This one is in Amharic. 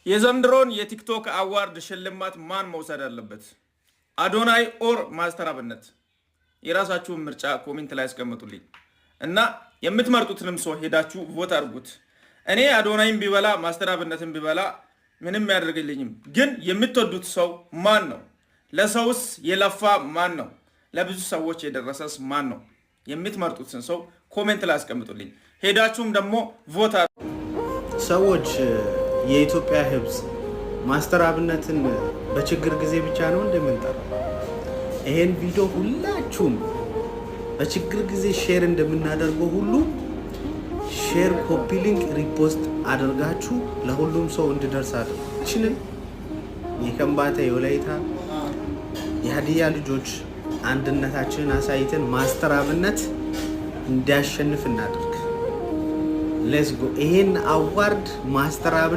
የዘንድሮን የ TikTok award ሽልማት ማን መውሰድ አለበት? አዶናይ or ማስተር አብነት? የራሳችሁን ምርጫ comment ላይ አስቀምጡልኝ እና የምትመርጡትንም ሰው ሄዳችሁ vote አድርጉት። እኔ አዶናይም ቢበላ ማስተር አብነትን ቢበላ ምንም አያደርግልኝም። ግን የምትወዱት ሰው ማን ነው? ለሰውስ የለፋ ማን ነው? ለብዙ ሰዎች የደረሰስ ማን ነው? የምትመርጡትን ሰው comment ላይ አስቀምጡልኝ። ሄዳችሁም ደግሞ vote ሰዎች፣ የኢትዮጵያ ሕዝብ፣ ማስተር አብነትን በችግር ጊዜ ብቻ ነው እንደምንጠራው? ይሄን ቪዲዮ ሁላችሁም በችግር ጊዜ share እንደምናደርገው ሁሉ share፣ copy link፣ repost አድርጋችሁ ለሁሉም ሰው እንዲደርስ አድርጉ። ችንን የከምባታ፣ የወላይታ፣ የሀዲያ ልጆች አንድነታችንን አሳይተን ማስተር አብነት እንዲያሸንፍ እናድርግ። Let's go። ይሄን award ማስተር አብነት